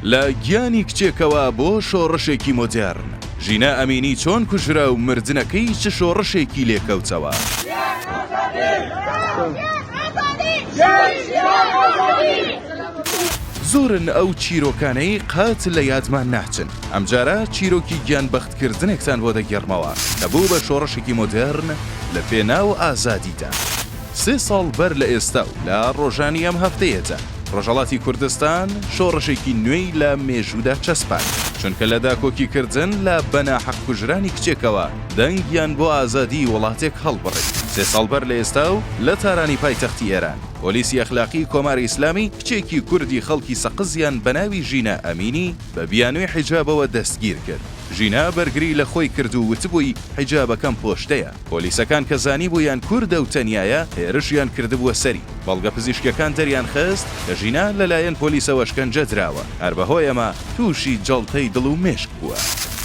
لە گیانی کچێکەوە بۆ شۆڕشێکی مۆدێرن، ژینا ئەمینی چۆن کوژرا و مردنەکەی چ شۆڕشێکی لێکەوتەوە؟ زۆرن ئەو چیرۆکانەی قەت لە یادمان ناچن، ئەمجارە چیرۆکی گیانبەختکردنێکتان بۆ دەگێڕمەوە کە بوو بە شۆڕشێکی مۆدێرن لە پێناو ئازادیدا. سێ ساڵ بەر لە ئێستا و لە ڕۆژانی ئەم هەفتەیەدا، ڕۆژهەڵاتی کوردستان شۆڕشێکی نوێی لە مێژوودا چەسپاند، چونکە لە داکۆکیکردن لە بەناحەق کوژرانی کچێکەوە دەنگیان بۆ ئازادیی وڵاتێک هەڵبڕی. سێ ساڵ بەر لە ئێستا و لە تارانی پایتەختی ئێران، پۆلیسی ئەخلاقیی کۆماری ئیسلامی کچێکی کوردی خەڵکی سەقزیان بە ناوی ژینا ئەمینی بە بیانووی حیجابەوە دەستگیر کرد. ژینا بەرگری لە خۆی کرد و وتبووی حیجابەکەم پۆشتەیە. پۆلیسەکان کە زانیبوویان کوردە و تەنیایە، هێرشیان کردبووە سەری. بەڵگە پزیشکییەکان دەریانخست کە ژینا لەلایەن پۆلیسەوە ئەشکەنجە دراوە، هەر بەهۆی ئەمە تووشی جەڵتەی دڵ و مێشک بووە.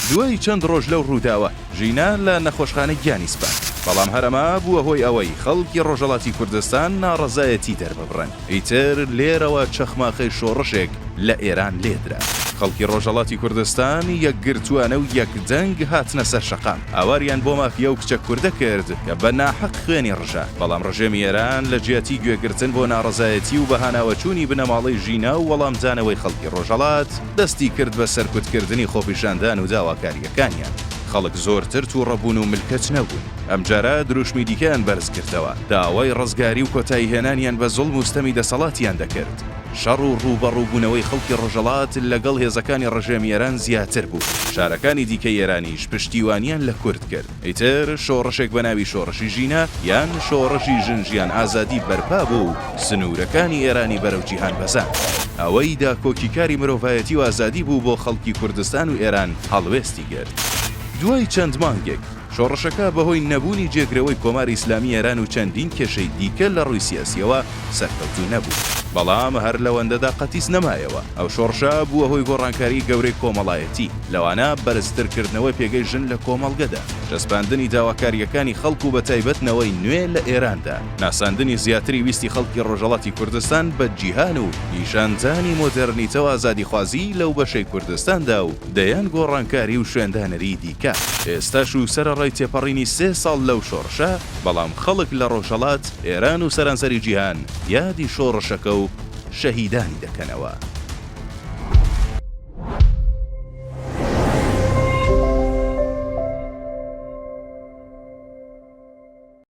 دوای چەند ڕۆژ لەو ڕووداوە، ژینا لە نەخۆشخانە گیانی سپارد. بەڵام هەر ئەمە بووە هۆی ئەوەی خەڵکی ڕۆژهەڵاتی کوردستان ناڕەزایەتی دەرببڕن. ئیتر لێرەوە چەخماخەی شۆڕشێک لە ئێران لێدرا. خەڵکی ڕۆژهەڵاتی کوردستان یەکگرتووانە و یەکدەنگ هاتنە سەر شەقام، هاواریان بۆ مافی ئەو کچە کوردە کرد کە بە ناحەق خوێنی ڕژا. بەڵام ڕژێمی ئێران لە جیاتی گوێگرتن بۆ ناڕەزایەتی و بەهاناوەچوونی بنەماڵەی ژینا و وەڵامدانەوەی خەڵکی ڕۆژهەڵات، دەستی کرد بە سەرکوتکردنی خۆپیشاندان و داواکارییەکانیان. خەڵک زۆرتر تووڕە بوون و ملکەچ نەبوون. ئەمجارە دروشمی دیکەیان بەرز کردەوە، داوای ڕزگاری و کۆتاییهێنانیان بە زوڵم و ستەمی دەسەڵاتیان دەکرد. شەڕ و ڕووبەڕووبوونەوەی خەڵکی ڕۆژهەڵات لەگەڵ هێزەکانی ڕژێمی ئێران زیاتر بوو، شارەکانی دیکەی ئێرانیش پشتیوانیان لە کورد کرد. ئیتر شۆڕشێک بە ناوی شۆڕشی ژینا یان شۆڕشی ژن ژیان ئازادی بەرپا بوو و سنوورەکانی ئێرانی بەرەو جیهان بەزاند. ئەوەی داکۆکیکاری مرۆڤایەتی و ئازادی بوو بۆ خەڵکی کوردستان و ئێران هەڵوێستی گرت. دوای چەند مانگێک، شۆڕشەکە بەهۆی نەبوونی جێگرەوەی کۆماری ئیسلامی ئێران و چەندین کێشەی دیکە لە ڕووی سیاسییەوە سەرکەوتوو نەبوو. بەڵام هەر لەوەندەدا قەتیس نەمایەوە. ئەو شۆڕشە بووە هۆی گۆڕانکاریی گەورەی کۆمەڵایەتی، لەوانە بەرزترکردنەوەی پێگەی ژن لە کۆمەڵگەدا، چەسپاندنی داواکارییەکانی خەڵک و بەتایبەت نەوەی نوێ لە ئێراندا، ناساندنی زیاتری ویستی خەڵکی ڕۆژهەڵاتی کوردستان بە جیهان و نیشاندانی مۆدێرنیتە و ئازادیخوازی لەو بەشەی کوردستاندا و دەیان گۆڕانکاری و شوێندانەریی دیکە. ئێستاش و سەرەڕای تێپەڕینی سێ ساڵ لەو شۆڕشە، بەڵام خەڵک لە ڕۆژهەڵات، ئێران و سەرانسەری جیهان یادی شۆڕشەکە و شەهیدانی دەکەنەوە.